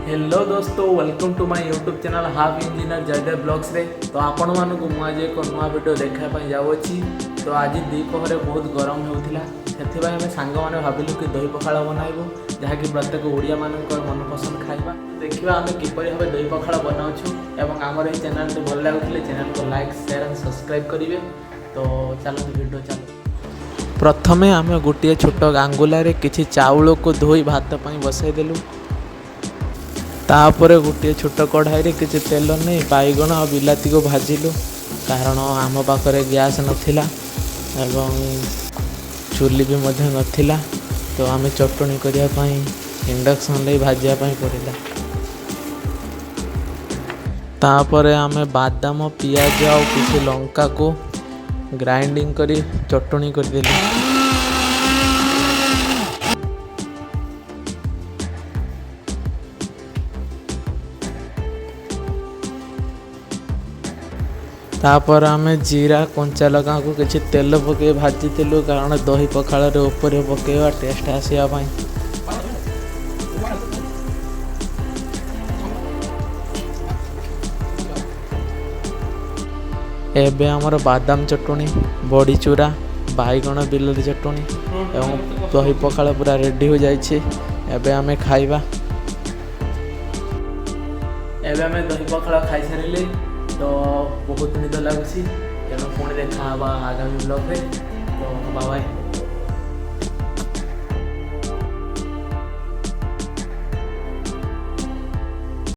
Hello Dost, welcome to my YouTube channel Half Engineer Jaydev ବ୍ଲଗ୍ସରେ। ତ ଆପଣମାନଙ୍କୁ ମୁଁ ଆଜି ଏକ ନୂଆ ଭିଡ଼ିଓ ଦେଖାଇବା ପାଇଁ ଯାଉଅଛି। ତ ଆଜି ଦ୍ୱିପହରେ ବହୁତ ଗରମ ହେଉଥିଲା, ସେଥିପାଇଁ ଆମେ ସାଙ୍ଗମାନେ ଭାବିଲୁ କି ଦହି ପଖାଳ ବନାଇବୁ, ଯାହାକି ପ୍ରତ୍ୟେକ ଓଡ଼ିଆମାନଙ୍କର ମନପସନ୍ଦ ଖାଇବା। ଦେଖିବା ଆମେ କିପରି ଭାବେ ଦହି ପଖାଳ ବନାଉଛୁ ଏବଂ ଆମର ଏହି ଚ୍ୟାନେଲଟି ଭଲ ଲାଗୁଥିଲେ ଚ୍ୟାନେଲକୁ ଲାଇକ୍, ସେୟାର ଆଣ୍ଡ ସବସ୍କ୍ରାଇବ୍ କରିବେ। ତ ଚାଲନ୍ତୁ, ଭିଡ଼ିଓ ଚାଲୁ। ପ୍ରଥମେ ଆମେ ଗୋଟିଏ ଛୋଟ ଗାଙ୍ଗୁଲାରେ କିଛି ଚାଉଳକୁ ଧୋଇ ଭାତ ପାଇଁ ବସାଇଦେଲୁ। ତାପରେ ଗୋଟିଏ ଛୋଟ କଢ଼ାଇରେ କିଛି ତେଲ ନେଇ ବାଇଗଣ ଆଉ ବିଲାତିକୁ ଭାଜିଲୁ, କାରଣ ଆମ ପାଖରେ ଗ୍ୟାସ୍ ନଥିଲା ଏବଂ ଚୁଲି ବି ମଧ୍ୟ ନଥିଲା। ତ ଆମେ ଚଟଣି କରିବା ପାଇଁ ଇଣ୍ଡକ୍ସନ୍ରେ ଭାଜିବା ପାଇଁ ପଡ଼ିଲା। ତାପରେ ଆମେ ବାଦାମ, ପିଆଜ ଆଉ କିଛି ଲଙ୍କାକୁ ଗ୍ରାଇଣ୍ଡିଙ୍ଗ କରି ଚଟଣି କରିଦେଲୁ। ତାପରେ ଆମେ ଜିରା, କଞ୍ଚା ଲଙ୍କାକୁ କିଛି ତେଲ ପକାଇ ଭାଜିଥିଲୁ, କାରଣ ଦହି ପଖାଳରେ ଉପରେ ପକାଇବା ଟେଷ୍ଟ ଆସିବା ପାଇଁ। ଏବେ ଆମର ବାଦାମ ଚଟଣି, ବଡ଼ି ଚୁରା, ବାଇଗଣ ବିଲାତି ଚଟଣି ଏବଂ ଦହି ପଖାଳ ପୁରା ରେଡ଼ି ହୋଇଯାଇଛି। ଏବେ ଆମେ ଖାଇବା। ଏବେ ଆମେ ଦହି ପଖାଳ ଖାଇସାରିଲେ, ତ ବହୁତ ନିଦ ଲାଗୁଛି। ତେଣୁ ପୁଣି ଦେଖା ହେବା ଆଗାମୀ ବ୍ଲଗ୍ରେ। ତ ବାଏ।